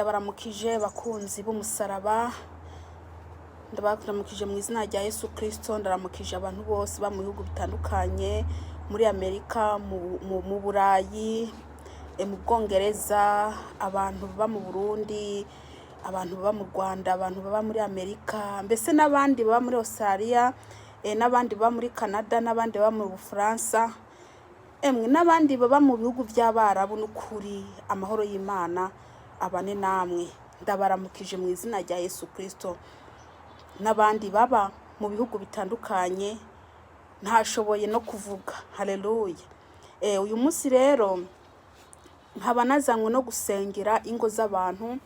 Ndabaramukije bakunzi b'umusaraba, ndabaramukije mu izina rya Yesu Kristo. Ndaramukije abantu bose ba mu bihugu bitandukanye, muri Amerika, mu Burayi, mu Bwongereza, abantu baba mu Burundi, abantu baba mu Rwanda, abantu baba muri Amerika, mbese n'abandi baba muri Australia, n'abandi baba muri Canada, n'abandi baba mu Bufaransa, emwe n'abandi baba mu bihugu by'Abarabu. N'ukuri amahoro y'Imana abane namwe. Ndabaramukije mu izina rya Yesu Kristo. N'abandi baba mu bihugu bitandukanye ntashoboye no kuvuga. Haleluya. Uyu munsi rero nkaba nazanywe no gusengera ingo z'abantu.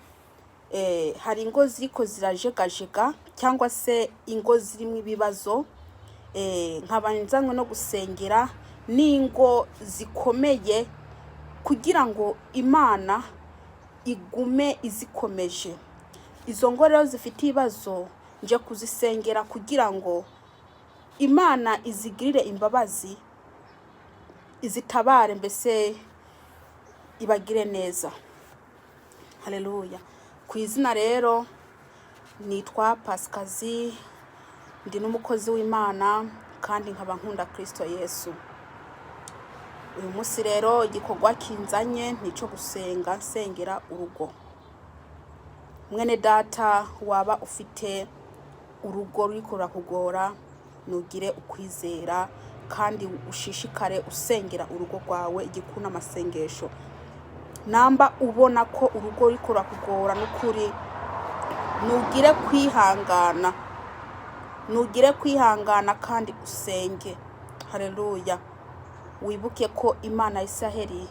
Hari ingo ziriko zirajegajega cyangwa se ingo zirimo ibibazo. Nkaba nzanywe no gusengera n'ingo zikomeye kugira ngo Imana igume izikomeje. Izo ngo rero zifite ibibazo, nje kuzisengera kugira ngo Imana izigirire imbabazi, izitabare, mbese ibagire neza. Haleluya. Ku izina rero nitwa Pasikazi, ndi n'umukozi w'Imana kandi nkaba nkunda Kristo Yesu. Uyu munsi rero igikorwa kinzanye ni icyo gusenga, nsengera urugo. Mwene data waba ufite urugo ruriko rurakugora, nugire ukwizera kandi ushishikare usengera urugo rwawe. Igikuru amasengesho. Namba ubona ko urugo ruriko rurakugora, n'ukuri nugire kwihangana, nugire kwihangana kandi usenge. Haleluya. Wibuke ko Imana ya Isiraheli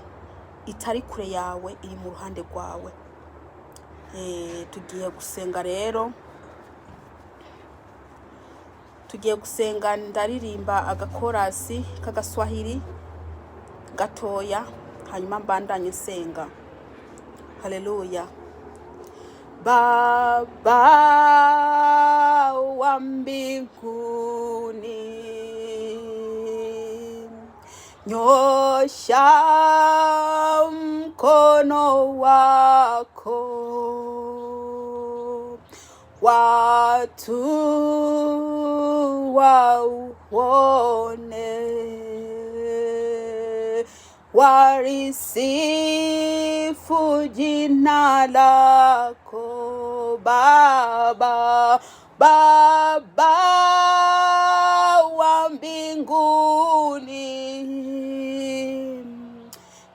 itari kure yawe, iri mu ruhande rwawe. Tugiye gusenga rero, tugiye gusenga. Ndaririmba agakorasi k'agaswahili gatoya, hanyuma mbandanye nsenga. Haleluya. Baba wa mbinguni, nyosha mkono wako, watu wauone, walisifu jina lako. Baba, Baba wa mbinguni,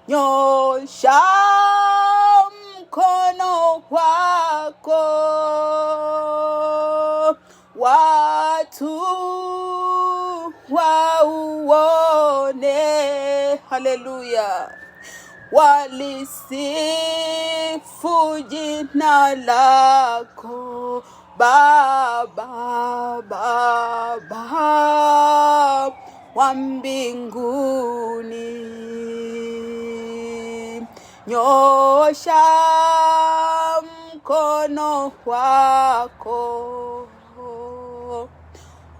nyosha mkono wako, watu wauone. Haleluya. Walisifu jina lako. Baba, Baba wa mbinguni, nyosha mkono wako,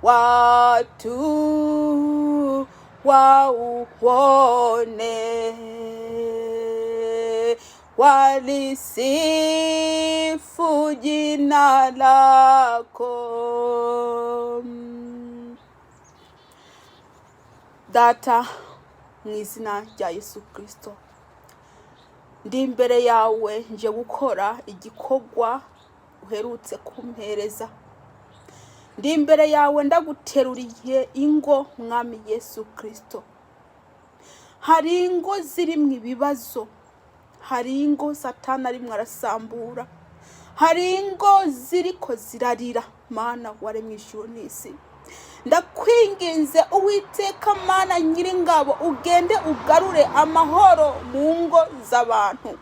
watu wauone, walisifu jina lako. Data, mu izina rya Yesu Kristo, ndi imbere yawe, nje gukora igikorwa uherutse kumpereza. Ndi imbere yawe, ndaguteruriye ingo. Mwami Yesu Kristo, hari ingo zirimo ibibazo, hari ingo Satani arimwo arasambura, hari ingo ziriko zirarira. Mana waremye ijuru n'isi, ndakwinginze Uwiteka Mana Nyiringabo, ugende ugarure amahoro mu ngo z'abantu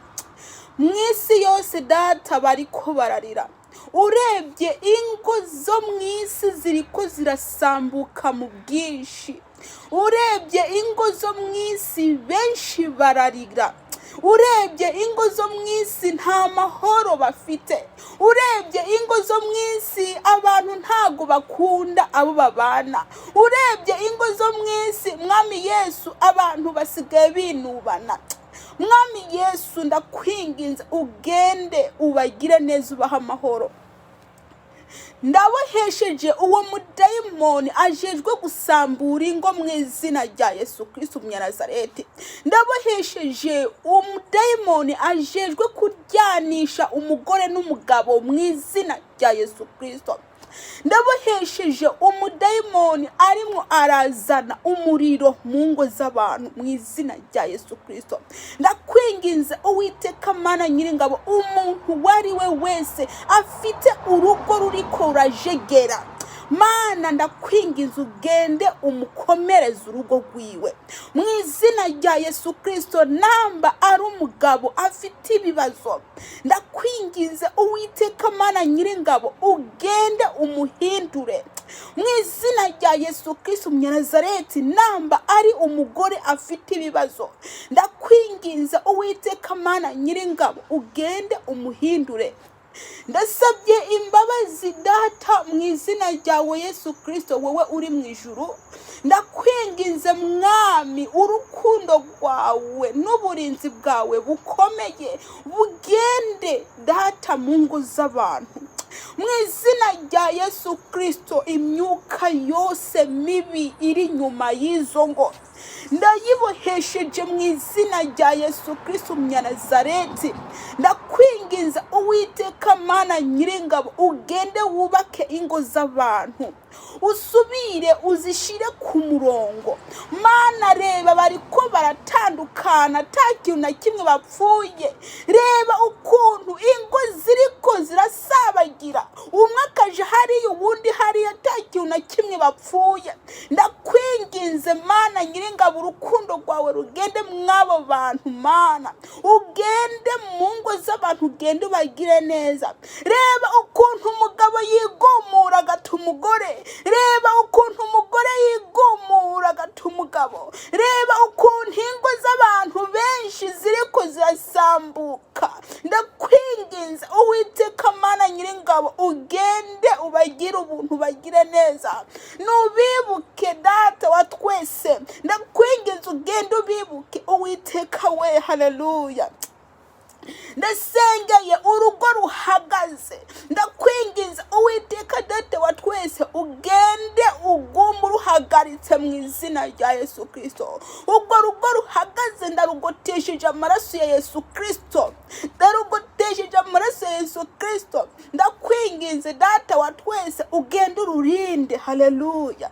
mu isi yose. Data, bariko bararira. Urebye ingo zo mu isi ziriko zirasambuka mu bwinshi. Urebye ingo zo mu isi, benshi bararira. Urebye ingo zo mu isi, nta mahoro bafite. Urebye ingo zo mu isi, abantu ntago bakunda abo babana. Urebye ingo zo mu isi, Mwami Yesu, abantu basigaye binubana. Mwami Yesu, ndakwinginze ugende ubagire neza, ubahe amahoro. Ndabohesheje uwo mudayimoni ajejwe gusambura ingo mu izina rya Yesu Kristo Umunyanazareti. Ndabohesheje uwo mudayimoni ajejwe kuryanisha umugore n'umugabo mu izina rya Yesu Kristo. Ndabohesheje umudayimoni arimo arazana umuriro mu ngo z'abantu mu izina rya Yesu Kristo. Ndakwinginze Uwiteka Mana Nyiringabo, umuntu uwo ari we wese afite urugo ruriko rurajegera, Mana ndakwinginze ugende umukomereze urugo rwiwe mu izina rya Yesu Kristo. Namba ari umugabo afite ibibazo, ndakwinginze Uwiteka Mana Nyiringabo ugende umuhindure mu izina rya Yesu Kristo Umunyanazareti. Namba ari umugore afite ibibazo, ndakwinginze Uwiteka Mana Nyiringabo ugende umuhindure. Ndasabye imbabazi Data mu izina ryawe Yesu Kristo, wowe uri mu ijuru. Ndakwinginze Mwami, urukundo rwawe n'uburinzi bwawe bukomeye bugende Data mu ngo z'abantu mu izina rya Yesu Kristo. Imyuka yose mibi iri inyuma y'izo ngo ndayibohesheje mu izina rya Yesu Kristo Umunyanazareti. Ndakwinginza Uwiteka Mana Nyiringabo ugende wubake ingo z'abantu, usubire uzishyire ku murongo. Mana, reba bariko baratandukana ata kintu na kimwe bapfuye. Reba ukuntu ingo ziriko zirasabagira, umwe akaja hariya uwundi hariya, ata kintu na kimwe bapfuye. Ndakwinginze Mana Nyiringabo, urukundo rwawe rugende mw'abo bantu. Mana, ugende mu ngo z'abantu, ugende ubagire neza. Reba ukuntu umugabo yigomura agata umugore, reba ukuntu umugore yigomura agata umugabo, reba ukuntu ingo z'abantu benshi ziriko zirasambuka. Ndakwinginze Uwiteka Mana Nyiringabo ugende ubagire ubuntu, ubagire neza, nubibuke Data wa twese. Ndakwinginze ugende ubibuke Uwiteka we. Haleluya. Ndasengeye urugo ruhagaze, ndakwinginze Uwiteka Data wa twese ugende ugume uruhagaritse mu izina rya Yesu Kristo. Urwo rugo ruhagaze ndarugotesheje amaraso ya Yesu Kristo, ndarugotesheje amaraso ya Yesu Kristo. Ndakwinginze Data wa twese ugende ururinde. Haleluya.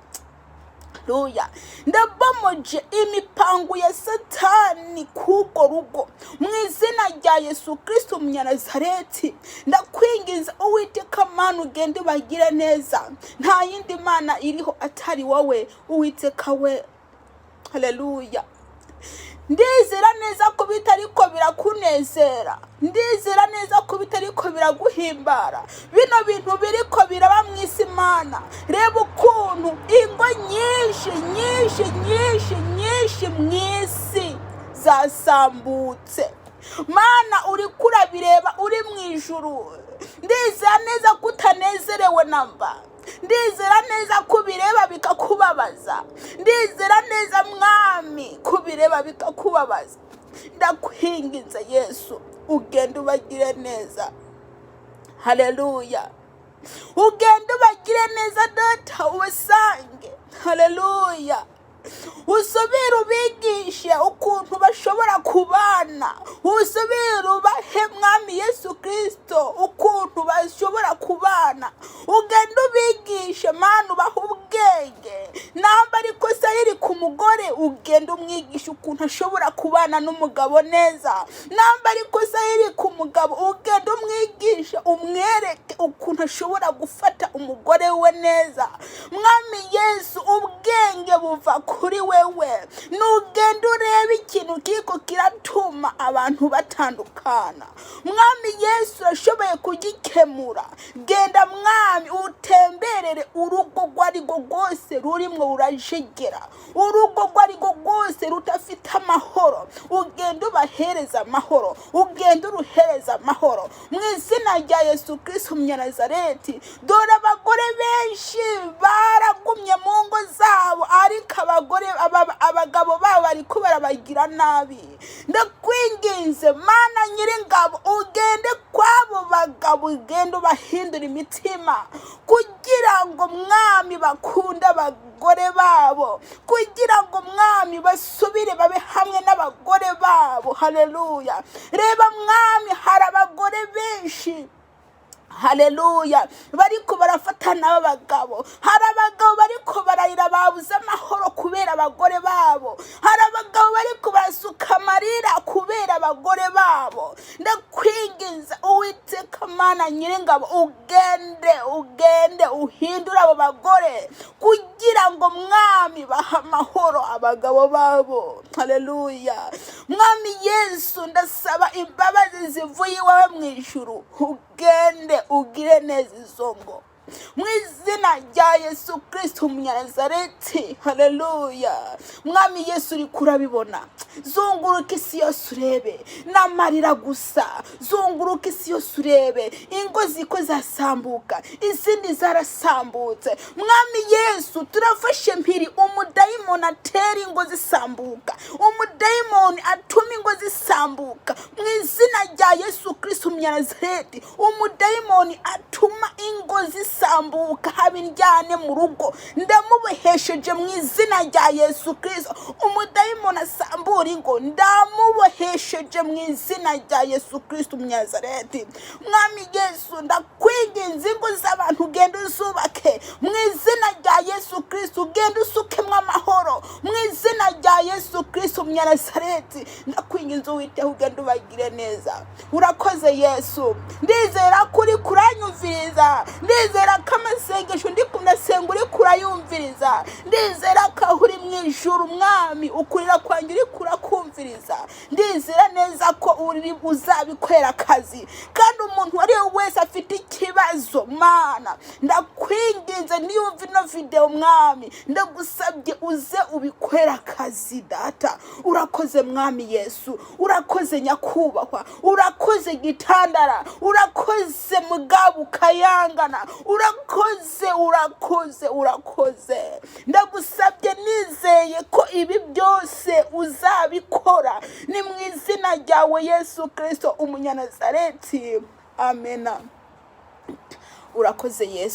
Haleluya. Ndabomoje imipangu ya Satani k'urwo rugo mu izina rya Yesu Kristo Umunyanazareti. Ndakwinginze Uwiteka Mana ugende ubagire neza, nta yindi mana iriho atari wowe Uwiteka we. Haleluya. Ndizera neza ko bitariko birakunezera, ndizera neza ko bitariko biraguhimbara bino bintu biriko biraba mu isi. Mana, reba ukuntu ingo nyinshi nyinshi nyinshi nyinshi mu isi zasambutse. Mana, uriko urabireba uri mu ijuru. Ndizera neza ko utanezerewe namba, ndizera neza ko ubireba bikakubabaza, ndizera neza Mwami ko ubireba bikakubabaza. Ndakwinginze Yesu ugende ubagire neza. Haleluya. Ugende ubagire neza Data, ubasange. Haleluya. Usubire ubigishe ukuntu bashobora kubana, usubire ubahe Mwami Yesu Kristo ukuntu bashobora kubana. Ugende ubigishe Mana, ubahe ubwenge. Namba ariko se riri ku mugore, ugende umwigisha ukuntu ashobora kubana n'umugabo neza. Namba ariko se riri ku mugabo, ugende umwigishe, umwereke ukuntu ashobora gufata umugore we neza. Mwami Yesu, ubwenge buva kuri wewe. Nugenda urebe ikintu kiriko kiratuma abantu batandukana, Mwami Yesu urashoboye kugikemura. Genda Mwami utemberere urugo rwo arirwo rwose rurimwo rurajegera, urugo rwo arirwo rwose rudafite amahoro, ugenda ubahereza amahoro, ugenda uruhereza amahoro mu izina rya Yesu Kristo Umunyanazareti. Dore abagore Abagore benshi baragumye mu ngo zabo, ariko abagore abagabo babo bariko barabagira nabi. Ndakwinginze Mana Nyiringabo, ugende kw'abo bagabo, ugende ubahindura imitima kugira ngo, Mwami, bakunde abagore babo, kugira ngo, Mwami, basubire babe hamwe n'abagore babo. Haleluya. Reba Mwami, hari abagore benshi, haleluya, bariko barafatana b'abagabo. Hari abagabo bariko bararira, babuze amahoro kubera abagore babo. Hari abagabo bariko barasuka amarira kubera abagore babo. Ndakwinginze Uwiteka Mana Nyiringabo, ugende, ugende uhindure abo bagore kugira ngo, Mwami, bahe amahoro abagabo babo. Haleluya. Mwami Yesu, ndasaba imbabazi zivuye iwawe mu ijuru, ugende ugire neza izo ngo mu izina rya Yesu Kirisito Umunyanazareti. Haleluya. Mwami Yesu, uri kurabibona. Zunguruka isi yose urebe, n'amarira gusa. Zunguruka isi yose urebe, ingo ziko zasambuka, izindi zarasambutse. Mwami Yesu, turafashe mpiri umudayimoni atera ingo zisambuka, umudayimoni atuma ingo zisambuka mu izina rya Yesu Kirisito Umunyanazareti. Umudayimoni atuma ingo zisambuka, haba indyane mu rugo, ndamubohesheje mu izina rya Yesu Kirisito. Umudayimoni asambura ingo, ndamubohesheje mu izina rya Yesu Kirisito Umunyanazareti. Mwami Yesu, ndakwinginze, ingo z'abantu ugende uzubake mu izina rya Yesu Kirisito, ugende usukemo amahoro mu izina rya Yesu Kirisito Umunyanazareti. Ndakwinginze Uwiteka, ugende ubagire neza. Urakoze Yesu. Ndizera ko uri kuranyumviriza, ndizera ko amasengesho ndi kunasenga uri kurayumviriza, ndizera ko aho uri mu ijuru, Mwami, ukurira kwanjye uri kurakumviriza. Ndizera neza ko uri uzabikorera akazi. Kandi umuntu uwo ari we wese afite ikibazo, Mana, ndakwinginze, niyumva ino videwo, Mwami, ndagusabye uze ubikorere akazi. Data, urakoze. Mwami Yesu, urakoze. Nyakubahwa, urakoze. Gitandara, urakoze. Mugabo ukayangana, urakoze, urakoze, urakoze. Ndagusabye nizeye ko ibi byose uzabikora. Ni mu izina ryawe Yesu Kirisito Umunyanazareti, amena. Urakoze Yesu.